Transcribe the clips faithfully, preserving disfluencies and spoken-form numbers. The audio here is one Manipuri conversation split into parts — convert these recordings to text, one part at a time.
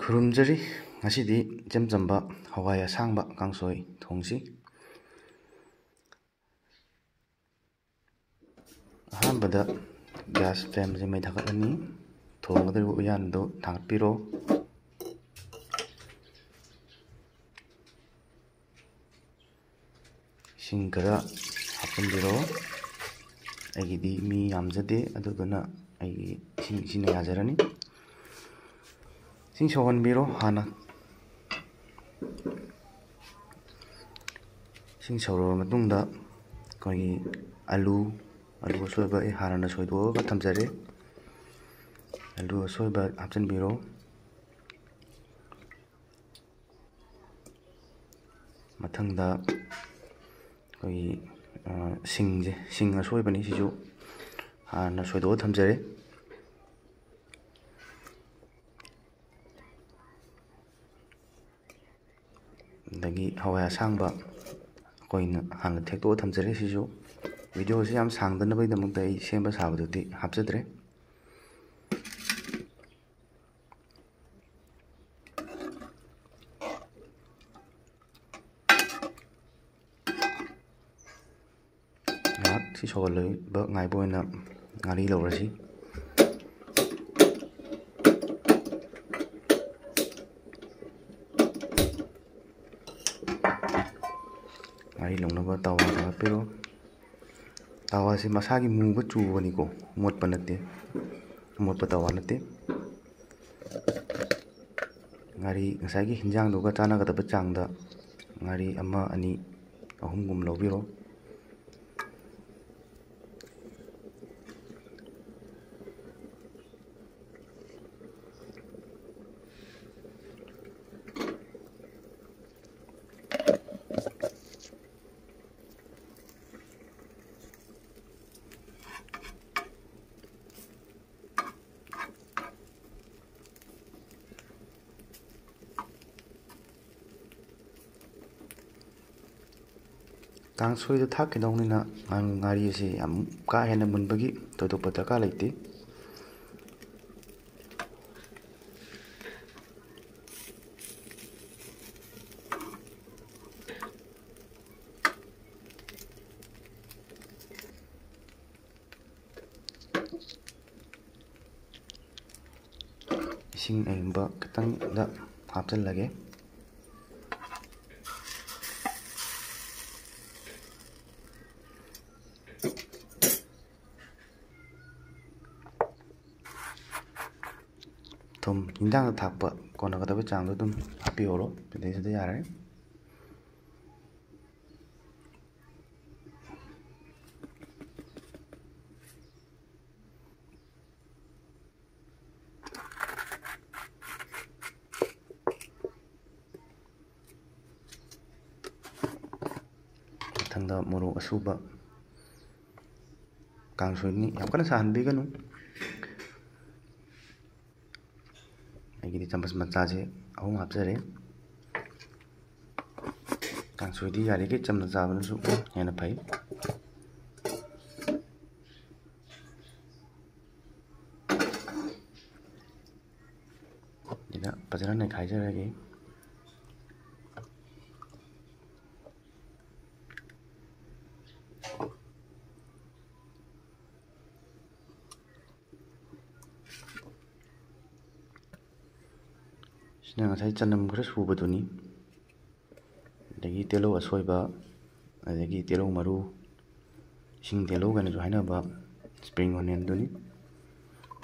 ꯈꯨꯔꯨꯝꯖꯔꯤ꯫ ꯉꯁꯤꯗꯤ ꯏꯆꯝ ꯆꯝꯕ ꯍꯋꯥꯏ ꯑꯁꯥꯡꯕ ꯀꯥꯡꯁꯣꯏ ꯊꯣꯡꯁꯤ꯫ ꯑꯍꯥꯟꯕꯗ gas flameꯁꯦ ꯃꯩ ꯊꯥꯒꯠꯂꯅꯤ꯫ ꯊꯣꯡꯒꯗꯧꯔꯤꯕ ꯎꯌꯥꯟꯗꯨ ꯊꯥꯡꯒꯠꯄꯤꯔꯣ꯫ ꯏꯁꯤꯡ ꯈꯔ ꯍꯥꯞꯆꯤꯟꯕꯤꯔꯣ꯫ ꯑꯩꯒꯤꯗꯤ ꯃꯤ ꯌꯥꯝꯖꯗꯦ, ꯑꯗꯨꯗꯨꯅ ꯑꯩꯒꯤ ꯏꯁꯤꯡ ꯁꯤꯅ ꯌꯥꯖꯔꯅꯤ꯫ ꯏꯁꯤꯡ ꯁꯧꯍꯟꯕꯤꯔꯣ ꯍꯥꯟꯅ꯫ ꯏꯁꯤꯡ ꯁꯧꯔꯕ ꯃꯇꯨꯡꯗ ꯑꯩꯈꯣꯏꯒꯤ ꯑꯂꯨ, ꯑꯂꯨ ꯑꯁꯣꯏꯕ ꯑꯩ ꯍꯥꯟꯅꯅ ꯁꯣꯏꯗꯣꯛꯑꯒ ꯊꯝꯖꯔꯦ꯫ ꯑꯂꯨ ꯑꯁꯣꯏꯕ ꯍꯥꯞꯆꯤꯟꯕꯤꯔꯣ꯫ ꯃꯊꯪꯗ ꯑꯩꯈꯣꯏꯒꯤ, ꯑ, ꯁꯤꯡꯁꯦ, ꯁꯤꯡ ꯑꯁꯣꯏꯕꯅꯤ, ꯁꯤꯁꯨ ꯍꯥꯟꯅ ꯁꯣꯏꯗꯣꯛꯑ ꯊꯝꯖꯔꯦ꯫ ꯑꯗꯒꯤ ꯍꯋꯥꯏ ꯑꯁꯥꯡꯕ ꯑꯩꯈꯣꯏꯅ ꯍꯥꯟꯅ ꯊꯦꯛꯇꯣꯛꯑ ꯊꯝꯖꯔꯦ꯫ ꯁꯤꯁꯨ videoꯁꯤ ꯌꯥꯝ ꯁꯥꯡꯗꯅꯕꯒꯤꯗꯃꯛꯇ ꯑꯩ ꯁꯦꯝꯕ ꯁꯥꯕꯗꯨꯗꯤ ꯍꯥꯞꯆꯗ꯭ꯔꯦ꯫ ꯉꯥꯏꯍꯥꯛ ꯁꯤ ꯁꯧꯍꯜꯂꯤꯕ ꯉꯥꯏꯕ ꯑꯣꯏꯅ ꯉꯥꯔꯤ ꯂꯧꯔꯁꯤ꯫ ꯉꯥꯔꯤ ꯂꯧꯅꯕ ꯇꯋꯥ ꯊꯥꯒꯠꯄꯤꯔꯣ꯫ ꯇꯋꯥꯁꯤ ꯃꯁꯥꯒꯤ ꯃꯨꯕ ꯆꯨꯕꯅꯤꯀꯣ, ꯃꯣꯠꯄ ꯅꯠꯇꯦ, ꯑꯃꯣꯠꯄ ꯇꯋꯥ ꯅꯠꯇꯦ꯫ ꯉꯥꯔꯤ ꯉꯁꯥꯏꯒꯤ ꯍꯤꯟꯖꯥꯡꯗꯨꯒ ꯆꯥꯟꯅꯒꯗꯕ ꯆꯥꯡꯗ ꯉꯥꯔꯤ ꯑꯃ, ꯑꯅꯤ, ꯑꯍꯨꯝꯒꯨꯝ ꯂꯧꯕꯤꯔꯣ꯫ ꯀꯥꯡꯁꯣꯏꯗ ꯊꯥꯛꯀꯗꯧꯅꯤꯅ ꯉꯥ-, ꯉꯥꯔꯤ ꯑꯁꯤ ꯌꯥꯝ ꯀꯥ ꯍꯦꯟꯅ ꯃꯨꯟꯕꯒꯤ ꯊꯣꯏꯗꯣꯛꯄ ꯗꯔꯀꯥꯔ ꯂꯩꯇꯦ꯫ ꯏꯁꯤꯡ ꯑꯏꯪꯕ ꯈꯤꯇꯪꯗ ꯍꯥꯞꯆꯤꯜꯂꯒꯦ꯫ ꯊꯨꯝ, ꯏꯟꯖꯥꯡꯗ ꯊꯥꯛꯄ ꯀꯣꯟꯅꯒꯗꯕ ꯆꯥꯡꯗꯣ ꯑꯗꯨꯝ ꯍꯥꯞꯄꯤꯍꯧꯔꯣ, ꯁꯤꯗꯩꯁꯤꯗ ꯌꯥꯔꯦ꯫ ꯃꯊꯪꯗ ꯃꯣꯔꯣꯛ ꯑꯁꯨꯕ, ꯀꯥꯡꯁꯣꯏꯅꯤ, ꯌꯥꯝ ꯀꯟꯅ ꯁꯥꯍꯟꯕꯤꯒꯅꯨ꯫ ꯑꯩꯒꯤꯗꯤ ꯆꯥꯃꯁ ꯃꯆꯥꯁꯦ ꯑꯍꯨꯝ ꯍꯥꯞꯆꯔꯦ꯫ ꯀꯥꯡꯁꯣꯏꯗꯤ ꯌꯥꯔꯤꯈꯩ ꯆꯝꯅ ꯆꯥꯕꯅꯁꯨ ꯍꯦꯟꯅ ꯐꯩ꯫ ꯁꯤꯗ ꯐꯖꯅ ꯅꯩꯈꯥꯏꯖꯔꯒꯦ꯫ ꯁꯤꯅ ꯉꯁꯥꯏ ꯆꯅꯝ ꯈꯔ ꯁꯨꯕꯗꯨꯅꯤ꯫ ꯑꯗꯒꯤ ꯇꯤꯜꯍꯧ ꯑꯁꯣꯏꯕ, ꯑꯗꯒꯤ ꯇꯤꯜꯍꯧ ꯃꯔꯨ, ꯏꯁꯤꯡ ꯇꯤꯜꯍꯧ ꯀꯥꯏꯅꯁꯨ ꯍꯥꯏꯅꯕ spring onionꯗꯨꯅꯤ꯫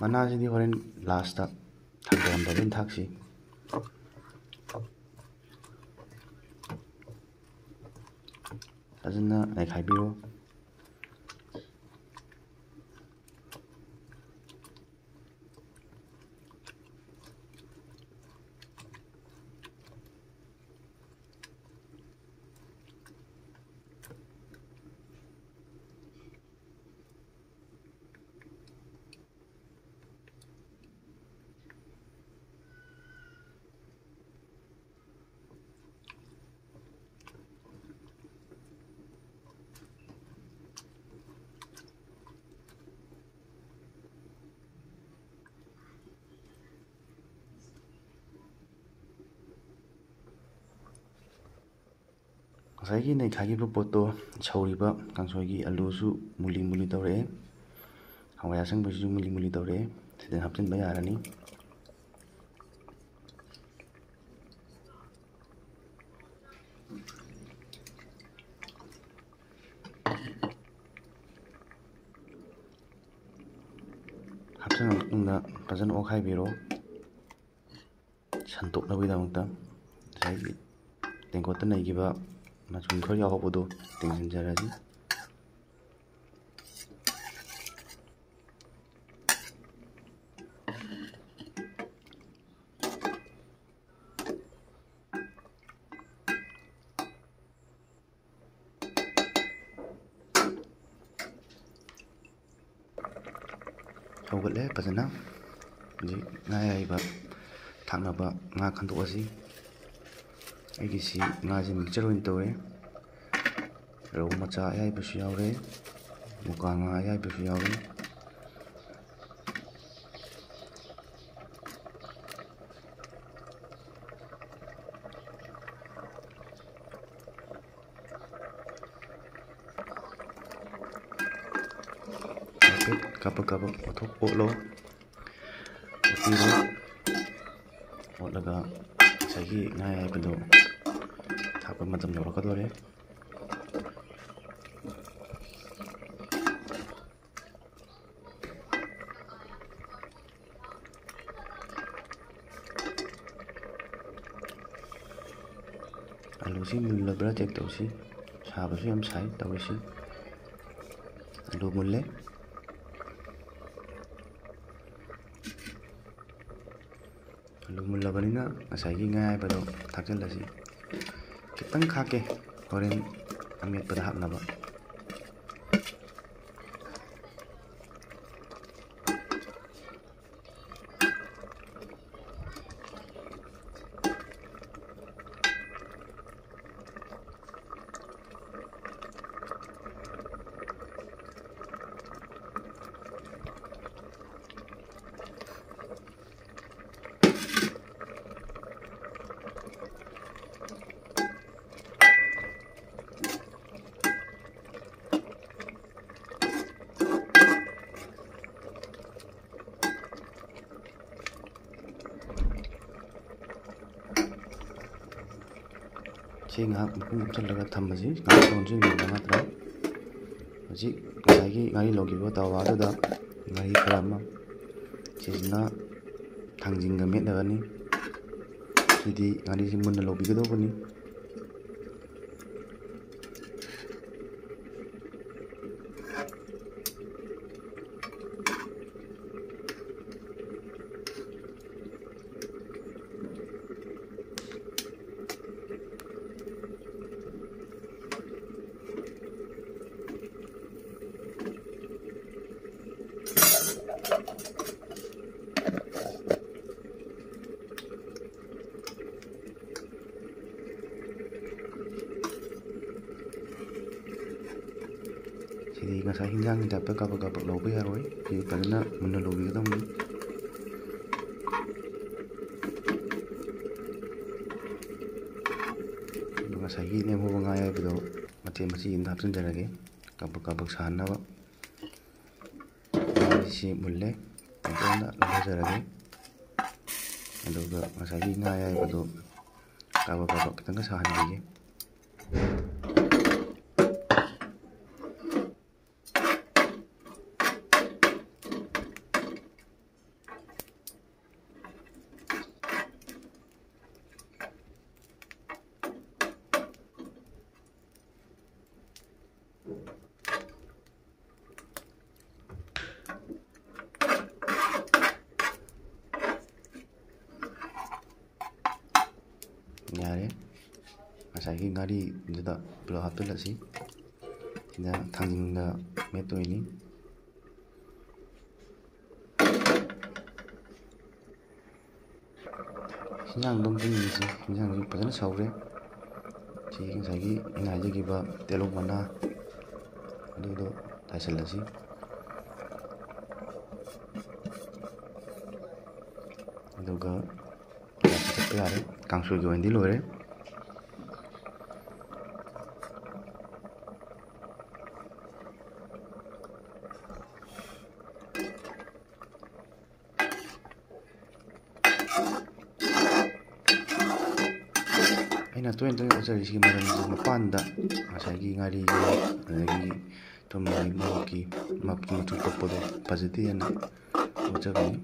ꯃꯅꯥꯁꯤꯗꯤ ꯍꯣꯔꯦꯟ lastꯇ ꯊꯥꯡꯗꯔꯝꯗꯥꯏꯗ ꯑꯣꯏꯅ ꯊꯥꯛꯁꯤ꯫ ꯐꯖꯅ ꯅꯩꯈꯥꯏꯕꯤꯔꯣ꯫ ꯉꯁꯥꯏꯒꯤ ꯅꯩꯈꯥꯏꯈꯤꯕ ꯄꯣꯠꯇꯣ ꯁꯧꯔꯤꯕ ꯀꯥꯡꯁꯣꯏꯒꯤ ꯑꯂꯨꯁꯨ ꯃꯨꯂꯤ ꯃꯨꯂꯤ ꯇꯧꯔꯛꯑꯦ, ꯍꯋꯥꯏ ꯑꯁꯪꯕꯁꯤꯁꯨ ꯃꯨꯂꯤ ꯃꯨꯂꯤ ꯇꯧꯔꯛꯑꯦ꯫ ꯁꯤꯗ ꯍꯥꯞꯆꯤꯟꯕ ꯌꯥꯔꯅꯤ꯫ ꯐꯖꯅ ꯑꯣꯠꯈꯥꯏꯕꯤꯔꯣ꯫ ꯁꯟꯇꯣꯛꯅꯕꯒꯤꯗꯃꯛꯇ ꯉꯁꯥꯏꯒꯤ ꯇꯦꯡꯀꯣꯠꯇ ꯅꯩꯈꯤꯕ ꯃꯆꯨꯝ ꯈꯔ ꯌꯥꯎꯍꯧꯕꯗꯣ ꯇꯦꯡꯁꯤꯟꯖꯔꯁꯤ꯫ ꯁꯧꯒꯠꯂꯦ ꯐꯖꯅ꯫ ꯍꯧꯖꯤꯛ ꯉꯥ ꯑꯌꯥꯏꯕ ꯊꯥꯛꯅꯕ ꯉꯥ ꯈꯟꯗꯣꯛꯑꯁꯤ꯫ ꯑꯩꯒꯤꯁꯤ ꯉꯥꯁꯤ ꯃꯤꯛꯆꯔ ꯑꯣꯏꯅ ꯇꯧꯔꯦ꯫ ꯔꯧ ꯃꯆꯥ ꯑꯌꯥꯏꯕꯁꯨ ꯌꯥꯎꯔꯦ, ꯃꯨꯀꯥ ꯉꯥ ꯑꯌꯥꯏꯕꯁꯨ ꯌꯥꯎꯔꯦ꯫ ꯍꯥꯏꯐꯦꯠ ꯀꯥꯕꯛ ꯀꯥꯕꯛ ꯑꯣꯠꯊꯣꯛ-, ꯑꯣꯠꯂꯣ꯫ ꯑꯣꯠꯄꯤꯔꯣ꯫ ꯑꯣꯠꯂꯒ ꯉꯁꯥꯏꯒꯤ ꯉꯥ ꯑꯌꯥꯏꯕꯗꯣ ꯊꯥꯛꯄ ꯃꯇꯝ ꯌꯧꯔꯛꯀꯗꯧꯔꯦ꯫ ꯑꯂꯨꯁꯤ ꯃꯨꯜꯂꯕ꯭ꯔꯥ ꯆꯦꯛ ꯇꯧꯁꯤ꯫ ꯁꯥꯕꯁꯨ ꯌꯥꯝ ꯁꯥꯏ ꯇꯧꯔꯤꯁꯤ꯫ ꯑꯂꯨ ꯃꯨꯜꯂꯦ꯫ ꯑꯂꯨ ꯃꯨꯜꯂꯕꯅꯤꯅ ꯉꯁꯥꯏꯒꯤ ꯉꯥ ꯑꯌꯥꯏꯕꯗꯣ ꯊꯥꯛꯆꯤꯜꯂꯁꯤ꯫ ꯈꯤꯇꯪ ꯈꯥꯛꯀꯦ, ꯍꯣꯔꯦꯟ ꯑꯃꯦꯠꯄꯗ ꯍꯥꯞꯅꯕ꯫ ꯁꯤ ꯉꯥꯏꯍꯥꯛ ꯃꯈꯨꯝ ꯀꯨꯞꯁꯜꯂꯒ ꯊꯝꯃꯁꯤ꯫ ꯉꯥꯏꯍꯥꯛ ꯂꯣꯟꯁꯤꯟꯕ ꯅꯠꯇ꯭ꯔꯥ? ꯍꯧꯖꯤꯛ ꯉꯁꯥꯏꯒꯤ ꯉꯥꯔꯤ ꯂꯧꯈꯤꯕ ꯇꯋꯥꯗꯨꯗ ꯉꯥꯔꯤ ꯈꯔ ꯑꯃ, ꯁꯤꯁꯤꯅ ꯊꯥꯡꯖꯤꯡꯒ ꯃꯦꯠꯅꯕꯅꯤ꯫ ꯁꯤꯗꯤ ꯉꯥꯔꯤꯁꯤ ꯃꯨꯟꯅ ꯂꯧꯕꯤꯒꯗꯧꯕꯅꯤ꯫ ꯁꯤꯗꯤ ꯉꯁꯥꯏ ꯍꯤꯟꯖꯥꯡꯒꯤ ꯇꯥꯏꯞꯇ ꯀꯥꯕꯛ ꯀꯥꯕꯛ ꯂꯧꯕ ꯌꯥꯔꯣꯏ꯫ ꯁꯤ ꯐꯖꯅ ꯃꯨꯟꯅ ꯂꯧꯕꯤꯒꯗꯕꯅꯤ꯫ ꯑꯗꯨ ꯉꯁꯥꯏꯒꯤ ꯂꯦꯝꯍꯧꯕ ꯉꯥ ꯑꯌꯥꯏꯕꯗꯣ ꯃꯆꯦꯠ ꯃꯆꯦꯠ ꯑꯃꯗ ꯍꯥꯞꯆꯤꯟꯖꯔꯒꯦ, ꯀꯥꯕꯛ ꯀꯥꯕꯛ ꯁꯥꯍꯟꯅꯕ꯫ ꯁꯤ ꯃꯨꯜꯂꯦ, ꯇꯦꯡꯀꯣꯠꯅ ꯂꯧꯊꯖꯔꯒꯦ꯫ ꯑꯗꯨꯒ ꯉꯁꯥꯏꯒꯤ ꯉꯥ ꯑꯌꯥꯏꯕꯗꯣ ꯀꯥꯕꯛ ꯀꯥꯕꯛ ꯈꯤꯇꯪꯒ ꯁꯥꯍꯟꯕꯤꯒꯦ꯫ ꯌꯥꯔꯦ, ꯉꯁꯥꯏꯒꯤ ꯉꯥꯔꯤꯗꯨꯗ ꯄꯨꯂꯞ ꯍꯥꯞꯆꯤꯜꯂꯁꯤ꯫ ꯁꯤꯗ ꯊꯥꯡꯖꯤꯡꯒ ꯃꯦꯠꯇꯣꯏꯅꯤ꯫ ꯍꯤꯟꯖꯥꯡꯗꯣ ꯑꯝꯇ ꯌꯦꯡꯁꯤ꯫ ꯍꯤꯟꯖꯥꯡꯁꯤ ꯐꯖꯅ ꯁꯧꯔꯦ꯫ ꯁꯤ ꯉꯁꯥꯏꯒꯤ ꯑꯩꯅ ꯍꯥꯏꯖꯈꯤꯕ ꯇꯦꯂꯧ ꯃꯅꯥ ꯑꯗꯨꯗꯣ ꯆꯥꯏꯁꯤꯜꯂꯁꯤ꯫ ꯑꯗꯨꯒ ꯆꯠꯄ ꯌꯥꯔꯦ꯫ ꯀꯥꯡꯁꯣꯏꯒꯤ ꯑꯣꯏꯅꯗꯤ ꯂꯣꯏꯔꯦ꯫ ꯑꯩꯅ ꯇꯣꯏꯅ ꯇꯣꯏꯅ ꯑꯣꯠꯆꯔꯤꯁꯤꯒꯤ ꯃꯔꯝꯗꯤ ꯃꯄꯥꯟꯗ ꯉꯁꯥꯏꯒꯤ ꯉꯥꯔꯤꯒꯤ ꯑꯗꯒꯤ ꯊꯨꯝꯒꯤ ꯃꯣꯔꯣꯛꯀꯤ ꯃ-, ꯃꯆꯨ ꯄꯛꯄꯗꯣ ꯐꯖꯗꯦꯅ ꯑꯣꯠꯆꯕꯅꯤ꯫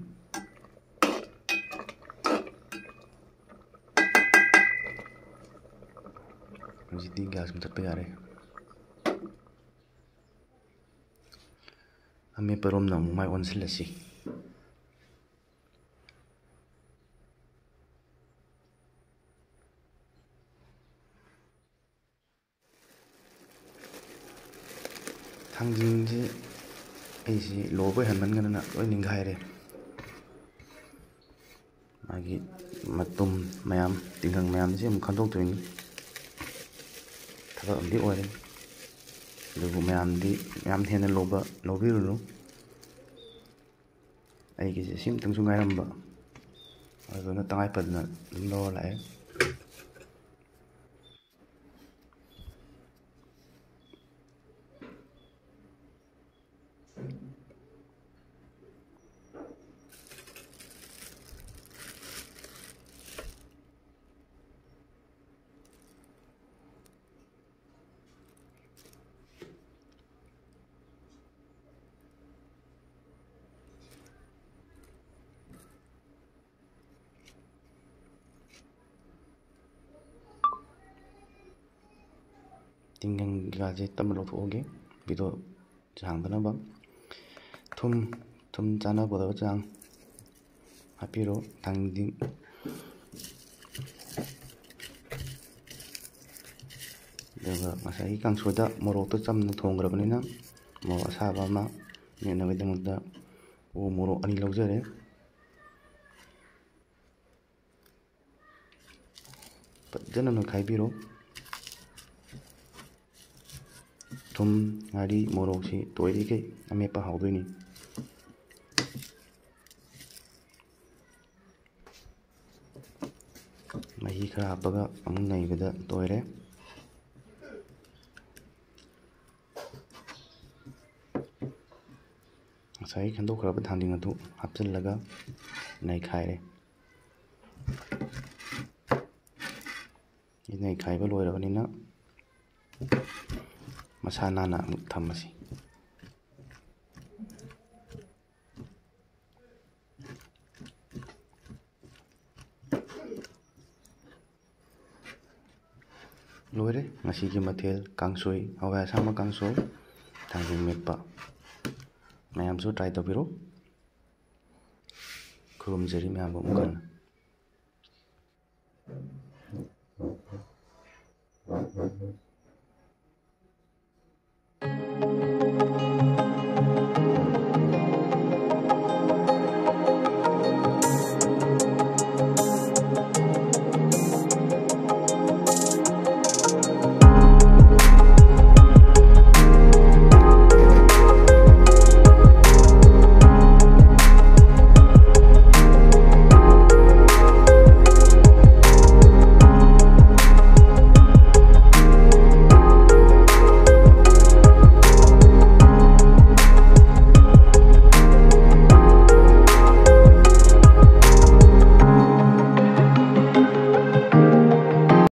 ꯍꯧꯖꯤꯛꯇꯤ gas ꯃꯨꯊꯠꯄ ꯌꯥꯔꯦ꯫ ꯑꯃꯦꯠꯄꯔꯣꯝꯅ ꯑꯃꯨꯛ ꯃꯥꯏ ꯑꯣꯟꯁꯤꯜꯂꯁꯤ꯫ ꯊꯥꯡꯖꯤꯡꯁꯤ ꯑꯩꯁꯤ ꯂꯣꯕ ꯍꯦꯟꯃꯟꯒꯗꯅ ꯂꯣꯏ ꯅꯤꯡꯈꯥꯏꯔꯦ꯫ ꯃꯥꯒꯤ ꯃꯇꯨꯝ ꯃꯌꯥꯝ, ꯇꯤꯡꯈꯪ ꯃꯌꯥꯝꯁꯤ ꯑꯃꯨꯛ ꯈꯟꯗꯣꯛꯇꯣꯏꯅꯤ꯫ ꯊꯕꯛ ꯑꯃꯗꯤ ꯑꯣꯏꯔꯦ, ꯑꯗꯨꯕꯨ ꯃꯌꯥꯝꯗꯤ, ꯃꯌꯥꯝ ꯍꯦꯟꯅ ꯂꯧꯕ, ꯂꯧꯕꯤꯔꯨꯅꯨ꯫ ꯑꯩꯒꯤꯁꯦ ꯁꯤꯝꯇꯪꯁꯨ ꯉꯥꯏꯔꯝꯕ, ꯑꯗꯨꯅ ꯇꯉꯥꯏ ꯐꯗꯅ ꯑꯗꯨꯝ ꯂꯧꯔ ꯂꯥꯛꯑꯦ꯫ ꯇꯤꯡꯒꯪ ꯀꯩꯀꯥꯁꯦ ꯇꯞꯅ ꯂꯧꯊꯣꯛꯑꯒꯦ, video ꯁꯥꯡꯗꯅꯕ꯫ ꯊꯨꯝ, ꯊꯨꯝ ꯆꯥꯅꯒꯗꯕ ꯆꯥꯡ ꯍꯥꯞꯄꯤꯔꯣ꯫ ꯊꯥꯡꯖꯤꯡ, ꯑꯗꯨꯒ ꯉꯁꯥꯏꯒꯤ ꯀꯥꯡꯁꯣꯏꯗ ꯃꯣꯔꯣꯛꯇꯣ ꯆꯝꯅ ꯊꯣꯡꯈ꯭ꯔꯕꯅꯤꯅ, ꯃꯣꯔꯣꯛ ꯑꯁꯥꯕ ꯑꯃ ꯃꯦꯠꯅꯕꯒꯤꯗꯃꯛꯇ ꯎ ꯃꯣꯔꯣꯛ ꯑꯅꯤ ꯂꯧꯖꯔꯦ꯫ ꯐꯖꯅ ꯅꯣꯏꯈꯥꯏꯕꯤꯔꯣ꯫ ꯊꯨꯝ, ꯉꯥꯔꯤ, ꯃꯣꯔꯣꯛꯁꯤ ꯇꯣꯏꯔꯤꯈꯩ ꯑꯃꯦꯠꯄ ꯍꯥꯎꯗꯣꯏꯅꯤ꯫ ꯃꯍꯤ ꯈꯔ ꯍꯥꯞꯄꯒ ꯑꯃꯨꯛ ꯅꯩꯕꯗ ꯇꯣꯏꯔꯦ꯫ ꯉꯁꯥꯏ ꯈꯟꯗꯣꯛꯈ꯭ꯔꯕ ꯊꯥꯡꯖꯤꯡ ꯑꯗꯨ ꯍꯥꯞꯆꯤꯜꯂꯒ ꯅꯩꯈꯥꯏꯔꯦ꯫ ꯅꯩꯈꯥꯏꯕ ꯂꯣꯏꯔꯕꯅꯤꯅ ꯃꯁꯥ ꯅꯥꯟꯅ ꯑꯃꯨꯛ ꯊꯝꯃꯁꯤ꯫ ꯂꯣꯏꯔꯦ ꯉꯁꯤꯒꯤ ꯃꯊꯦꯜ, ꯀꯥꯡꯁꯣꯏ, ꯍꯋꯥꯏ ꯑꯁꯥꯡꯕ ꯀꯥꯡꯁꯣꯏ, ꯊꯥꯡꯖꯤꯡ ꯃꯦꯠꯄ꯫ ꯃꯌꯥꯝꯁꯨ try ꯇꯧꯕꯤꯔꯣ꯫ ꯈꯨꯔꯨꯝꯖꯔꯤ ꯃꯌꯥꯝꯕꯨ ꯑꯃꯨꯛ ꯍꯟꯅ꯫